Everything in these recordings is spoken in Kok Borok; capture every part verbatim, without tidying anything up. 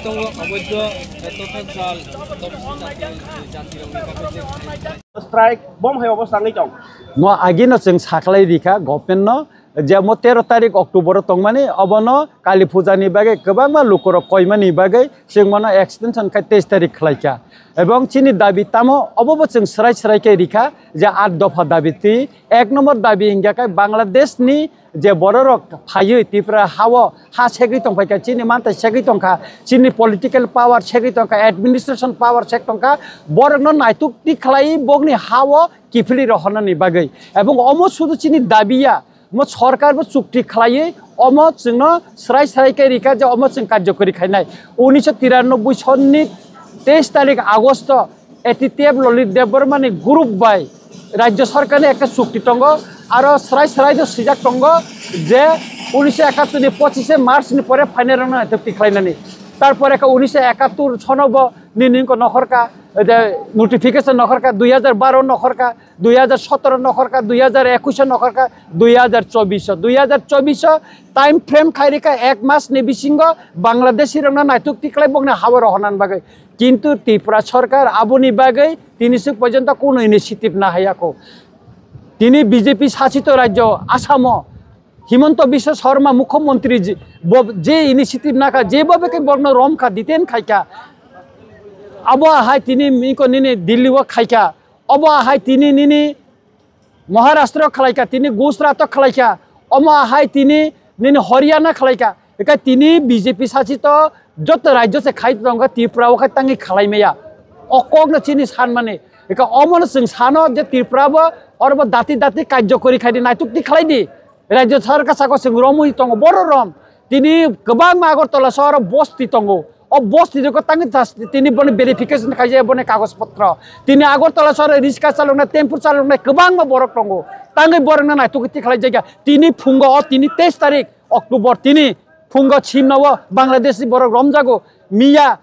Tongo, oboido, eh, total jal, tom sita, eh, jati rok ni bagwi je strike, bom hai obo sangwi tong. No agino chwng saklai rikha government no, je mo tero tarik October o tongmani, obono Kali Puja ni bagwi kwbangma lukurok koimani bagwi chwng mono extension khai teis tarik khlaikha. Ebong chini dabi tamo, obobo chwng swrai swrai khe rikha, je aat dopha dabi twi, ek nombor dabi hingkha khe Bangladesh ni je bororok phaiwi Tripura hao ha segwi tongphaikha, chini mantha segwi tongkha, chini political power segwi tongkha, administration power sek tongkha, borokno naituk tik khlaiwi bokni hao kiphilwi rohornani bagwi. Ebong omo sudu chini dabiya, mo sorkar bo chukti khlaiwi omo chwngno srai srai khe rikha je omo chwng karjokori khainai. Unisho tiranoboi sonni teis tarik Agosto A T T F Lalit Debbarma ni group bai Rajya Sarkar ni ekta chukti tongo, aro srai srai do swijak tongo je unisho ekattor ni pochishe March ni pore phainai rokno naitok tikhlainani. Tarpore ekha unisho ekattor sono bo nini wngkha nokhorkha, je notification nokhorkha, dui hajar baro nokhorkha, dui hajar sotoro nokhorkha, dui hajar ekush nokhorkha, dui hajar chobbish, dui hajar chobbish time frame khairikha ek mas ni bisingo Bangladeshi rokno naitok tikhlai bokni habo rohornani bagwi. Kintu Tripura Sarkar aboni bagwi tini swk porjonto kono initiative nahaiyakho. Tini B J P sasito rajyo Asamo Himanta Biswa Sarma mukhyamantri je, bo-, je initiative nakha, jebobe khe borokno romkha, detain khaikha. Abo hai tini miko nini Delhi o khaikha. Obo hai tini nini Maharashtra khlaikha, tini Gujarat o khlaikha, omo hai tini nini Haryana khlaikha. Eka tini B J P sasito joto rajyo se khai tongkha, Tripura o khai tangwi khlai maya. O kokno chini sanmani. Eka omono chwng sano je Tripura bo oro bo dati dati karjokori khai di, naituk ti khlai di. Rajya Sarkar saka chwng romwi tongo, boro rom. Tini kwbangma Agartala sohoro bosti tongo. O bosti rok tangwi jas-, tini boni verification khaijak, boni kagoj potro. Tini Agartala sohoro riska chaloknai, tempo chaloknai kwbangma borok tongo. Tangwi borokno naitugwi tikhlai jagya. Tini phungo o tini teis tarik October tini phungo simna o Bangladeshi borok romjago. Miya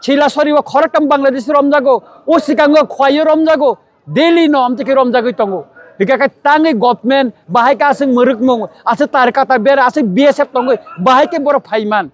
Chilasori o khoroktham Bangladeshi romjago. O sikango Khwai o romjago. Daily no amtwi khe romjagwi tongo. Hingkha khe tangwi government bahai khe aswk mwrwkmung, aswk tar kata ber, aswk B S F tongwi bahai khe borok phaiman.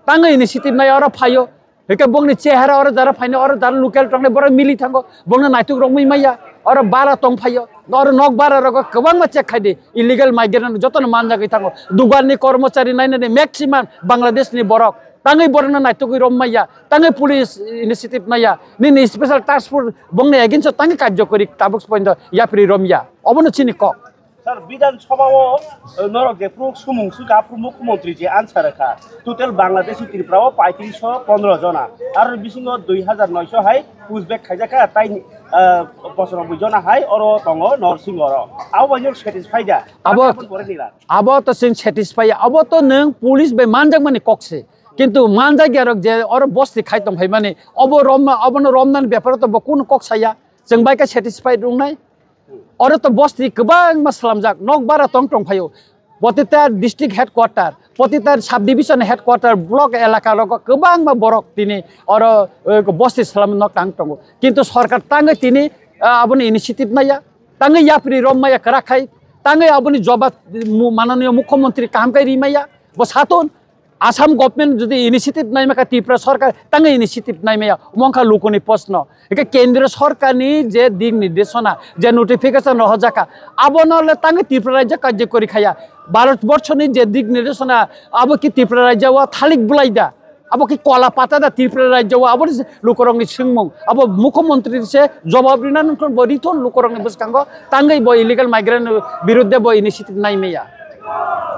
Tangwi initiative nai oro phaio. Hingkhe bongni chehara oro jara phaino, oro jara local tongnai borok mili thango. Bongno naituk romwi maya. Oro bara tong phaio. Oro nok bara rogo kwbangma check khai di. Illegal migrant jotono manjagwi thango. Dugan ni kormochari nainani maximum Bangladesh ni borok. Tangwi borokno naitugwi rom maya. Tangwi police initiative maya. Nini special task force bongni against o tangwi karjokori tabuk pointo yapri romya. Obono chini kok. Sir, Bidhan Sabha o, eh, norok je phuru sumung swkha, aphuru Mukhyamantri je answer rwkha, total Bangladeshi Tripura o paitris so pondro jona, aro bisingo dui hajar noisho hai pushback khaijakha, tai, eh, bosonoboi jona hai oro tongo North Singh oro. Abo bai norok satisfy da? Abo, Abo pore nila. Abo to chwng satisfy ya, abo to nwng police bai manjakmani kok se. Kintu manjakya rok je oro bosti khai tong phaimani, obo romma, obono romnani beparo to bo kunu kok saya. Chwng bai khe satisfied wngnai. Oro to bosti kwbangma swlamjak, nok bara tong tong phaio. Protita district headquarter, protita subdivision headquarter, block elaka rogo kwbangma borok tini oro, eh, bosti swlam nok tang tongo. Kintu sorkar tangwi tini, ah, aboni initiative maya, tangwi yapri rom maya kwrak khai, tangwi aboni jobab, mu-, mananiyo mukhyamantri kaham khai ri maya, bo saton. Assam government jodi initiative naima kha, Tripura sarkar tangwi initiative naimaya, omo wngkha lukuni proshno. Hingkhe kendriyo sarkarni je dik nirdeshona, je notification rohorjakha, abono le tangwi Tripura rajya karjokori khaya. Bharat borshoni je dik nirdeshona, abo ki Tripura rajya o thalik bwlai da? Abo ki kola pata da Tripura rajya o? Abo lukurokni swngmung. Abo mukhyamantri se jobab rina nungthun, bo rithun lukurokni bwskango, tangwi bo illegal migrant biruddhe bo initiative naimaya.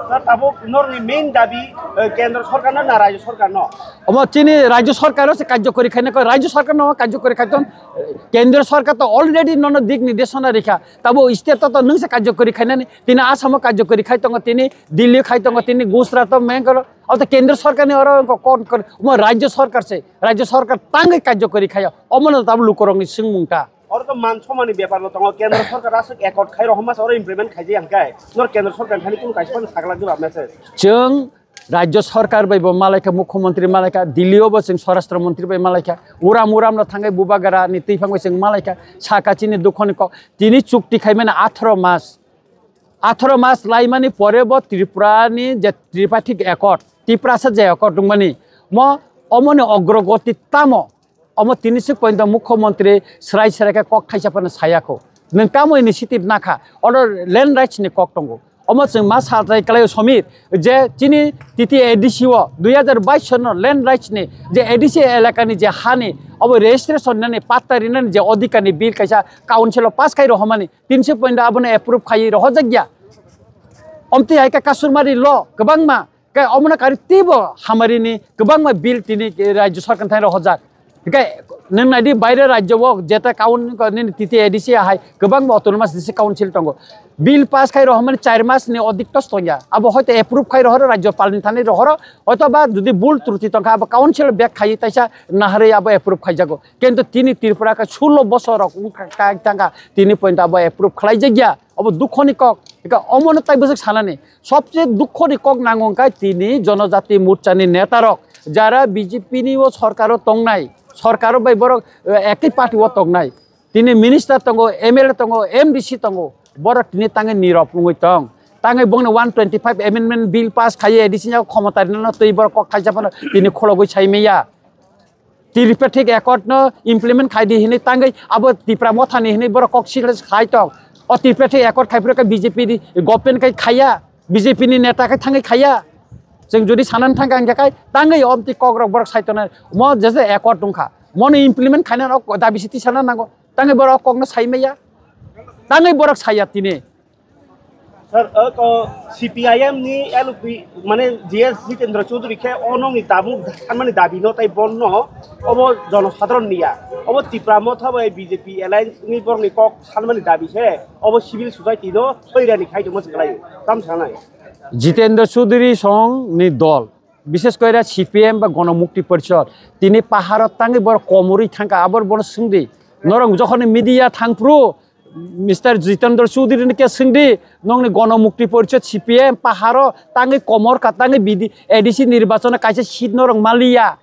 Sir, tabuk norokni main dabi, eh, kendro sarkarno na rajyo sarkarno? Omo chini rajyo sarkaro se karjokori khaina koi, rajyo sarkarno karjokori khaiton, kendro sarkar to already nono dik nirdeshona rikha, tabo state to, to nwng se karjokori khainani, tini Assamo karjokori khai tongo, tini Delhi khai tongo, tini Gujarat o, Mangalore, o to kendro sarkarni oro wngkha kon, kon, omo rajyo sarkar se, rajyo sarkar tangwi karjokori khaio, omono tabo lukurokni swngmung ta. Oro to man somani bepar no tongo, kendro sarkar aswk accord khai rohorma se oro implement khaijak ya hwnkhe, nor kendro sarkar thani kunu kaisa phano sakhlak diba message? Chwng rajyo sarkar bai bo malaikha, mukhyamantri malaikha, Delhi o bo chwng swarashtra mantri bai malaikha, uram uram no thangwi bubagra ni twiphang bai chwng malaikha, saka chini dukho ni kok, tini chukti khaimani atharo mas, atharo mas laimani pore bo Tripura ni je tripartite accord, Tiprasa je accord wngmani, mo Omoni ogrogoti tamo? Omo tini sik pointo mukhyamantri srai srai khe kok thaisa phano sayakho. Nwng tamo initiative nakha, oro land rights ni kok tongo. Omo chwng ma sa try khlaio Samir, je chini T T A D C o dui hazar bais sono land rights ni je A D C elaka ni je ha ni obo registration nani patta rinani je odhikar ni bill kaisa council o pass khai rohormani, tini sik pointo abono approve khai rohorjakya. Omtwi hai khe Kasumari law kwbangma, khe omono kari teibo hamari ni kwbangma bill tini rajya sarkar thani rohorjak. Khe nwng naidi baire rajya o jeta kaun nini T T A D C hai kwbangma autonomous district council tongo. Bill pass khai rohormani char mas ni odik tos tongya. Abo hoito approve khai rohoro, rajyapal ni thani rohoro. Hoito ba jodi bul truti tongkha abo council bek khai taisa naharwi abo approve khaijago. Kintu tini Tripura khe sullo bosor rok wngkha, tangkha tini pointo abo approve khlaijakya. Obo dukhoni kok. Eka omono tai bwswk sanani. Sobse dukhoni kok nango wngkha tini Jonojati Morchani netarok, jara B J P ni o sorkaro tongnai, sorkaro bai borok, eh, ekoi party o tongnai. Tini minister tongo, M L A tongo, M D C tongo, borok tini tangwi nirok wngwi tong. Tangwi bongni one twenty five amendment bill pass khaiwi A D C ni khomota rinano twi borok kok thaisa phano tini khologwi sai maya. Tripartite Accord no implement khai di hinwi tangwi abo Tipra Motha ni hinwi borok kok sila khai tong. O Tripartite Accord khai phuru khe B J P ni government khai khaiya, B J P ni neta khai thangwi khaiya. Chwng jodi sanani thangkha hingkha khai tangwi omtwi kok rok borok sai tongnai. Mo je je accord wngkha, mono implement khaina rok dabi siti sana nango. Tangwi borok kok no sai maya. Tangwi borok saya tini. Sir, o to C P I M ni L P, mane G S Jitendra Chaudhary khe o nokni tabuk sanmani dabi no tai bon no obo jonosadharon niya. Obo Tipra Motha bai B J P alliance ni borokni kok sanmani dabi se obo civil society no toirani khai tongma se kwlai. Tam sanai. Jitendra Chaudhary song ni dol, bishes koira C P M ba Gonomukti Porishod, tini paharo tangwi borok komorwi thangkha, abor bono swngdi. Norok jokhon media thangphru, Mister Jitendra Chaudhary ni khe swngdi, nongni Gonomukti Porishod C P M paharo tangwi komor kha, tangwi bidi A D C nirbachon kaisa seat norok maliya.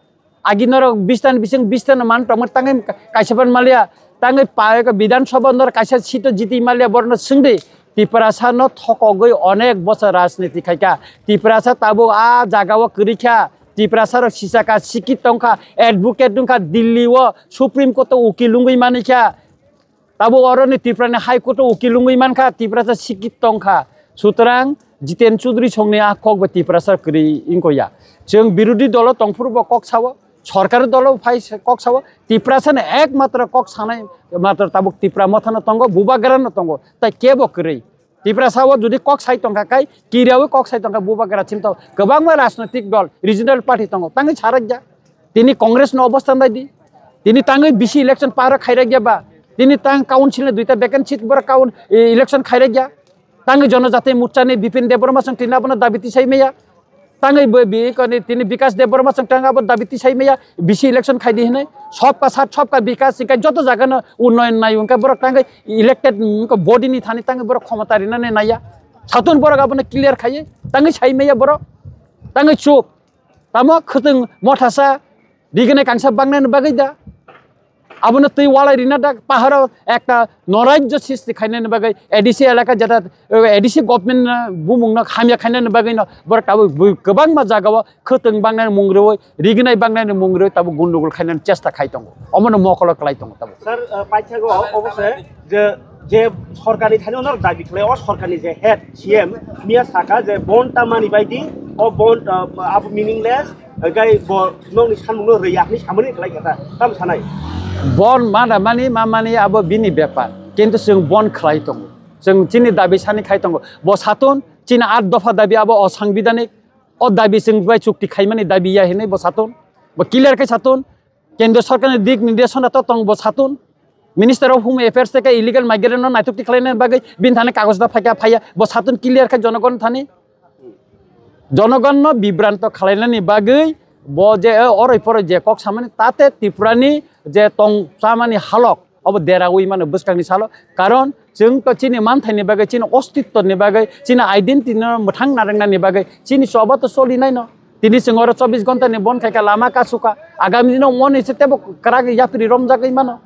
Agi norok bista ni bising bista no man tongma tangwi kaisa ban maliya. Tangwi pa Bidhan Sabha norok kaisa seat o jiti maliya, borno swngdi. Tiprasa no thokogwi onek bosor rajniti khaikha. Tiprasa tabuk a jaga o kwrwi kha. Tiprasa rok sisaka sikit tongkha, advocate wngkha, Delhi o Supreme Court o ukil wngwi manikha. Tabuk oroni Tripura ni High Court o ukil wngwi mankha, Tiprasa sikit tongkha. Sutrang Jiten Chaudhary songni a kok bo Tiprasa kwrwi wngkoya. Chwng birodhi dolo tongphuru bo kok sao, sorkari dolo phai se kok sao, Tiprasa ni ekmatro kok sanai matro tabuk Tipra Motha no tongo, Bubagra no tongo, tai kebo kwrwi. Tiprasa o jodi kok sai tongkha kai, kiriyawi kok sai tongkha, Bubagra chim tongo. Kwbangma rajnotik dol, regional party tongo, tangwi sarakya. Tini Congress no obostha nai di. Tini tangwi bisi election para khairakya ba. Tini tang council ni duita vacant seat bora kaun, e, election khairakya. Tangwi Jonojati Morcha ni Bipin Debbarma song tini abono dabi tisai maya. Tangwi bo bi koni tini Bikash Debbarma song tang abo dabi tisai maya. Bisi election khai di hinai. Sobka sat, sobka Bikash, hingke joto jaga no unnoyon nai hingke borok tangwi elected, mm, body ni thani tangwi borok khomota rinani naiya. Satun borok abono clear khaiye. Tangwi sai maya borok. Tangwi chup. Tamo khwtwng mothasa, rignai kangsa bangnani bagwi da. Abono twi walai rina da, paharo ekta norajyo sristi khainani bagwi A D C elaka jeta, eh, A D C government no bumung no hamya khainani bagwi no borok tabuk bu-, kwbangma jaga o khwtwng bangnani mung rwi, rignai bangnani mung rwi tabuk gundugul khainani chesta khai tongo. Omono mokolo kwlai tongo tabuk. Sir, uh, paithago obo se je, je sorkarni thani onor dabi khlai, o sorkarni je head C M miya saka je bond ta mani baidi, o bond, uh, abo meaningless, gai bo nokni sanmungno rwi yakni samani khlai kha ta, tam sanai. Bond mana mani ma mani abo bini bepar, kintu chwng bond khlai tongo, chwng chini dabi sani khai tongo, bo satun chini at dopha dabi abo osangbidanik, o dabi chwng bai chukti khaimani dabi ya hinwi bo satun, bo clear khai satun. Kendriya Sarkarni dik nirdeshona to tong bo satun. Minister of Home Affairs tei khe illegal migrant no naitok ti khlaina bagwi bini thani kagoj da phaikha phaiya. Bo satun clear khe jonogon thani. Jonogon no bibranto khlainani bagwi bo je, eh, oroi poroi je kok samani tate Tripura ni je tong chamani halok obo derawi mano bwskangni salo. Karon chwng to chini manthaini bagwi, chini ostitwni bagwi, chini identity no mwthang narwknani bagwi chini choba to cholinai no. Tini chwng oro chobbish ghonta ni bon khaikha, lama kasukha. Agami dino moni se tebo kwrak yapri romjagwi mano.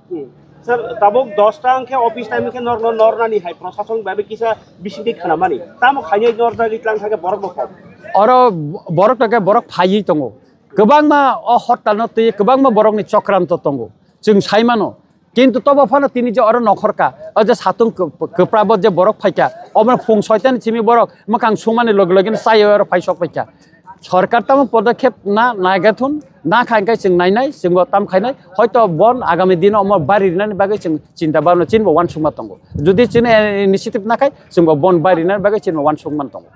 Hmm. Sir, tabuk dos ta wngkhe office time khe nor-, nor-, nornani hai prosason bai kisa bisingtwi khnamani. Tamo khainai norjagwi tlang thangkhe borok bo kok. Oro borok to khe borok phaiwi tongo. Kwbangma o hortalno twi kwbangma borokni chokranto tongo, chwng sai mano. Kintu tobo phano tini je oro nokhorka, o je satung kw-, kwprabo je borok phaikha, omo phung soitani simi borok mwkhang sumani loge loge chai oro phai sok phaikha. Sorkar tamo podokhep na naigathun, na kha hwnkhe chwng nainai, chwngbo tam khainai, hoito bon agami dino omo bari rinani bagwi chwng chinta bhabna chini bo uansukma tongo. Jodi chini initiative nakhai, chwngbo bon bari rinani bagwi chini bo uansukma tongo.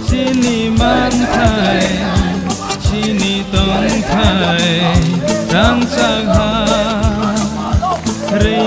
Chini manthai, chini tongthai, rangchak ha, rwi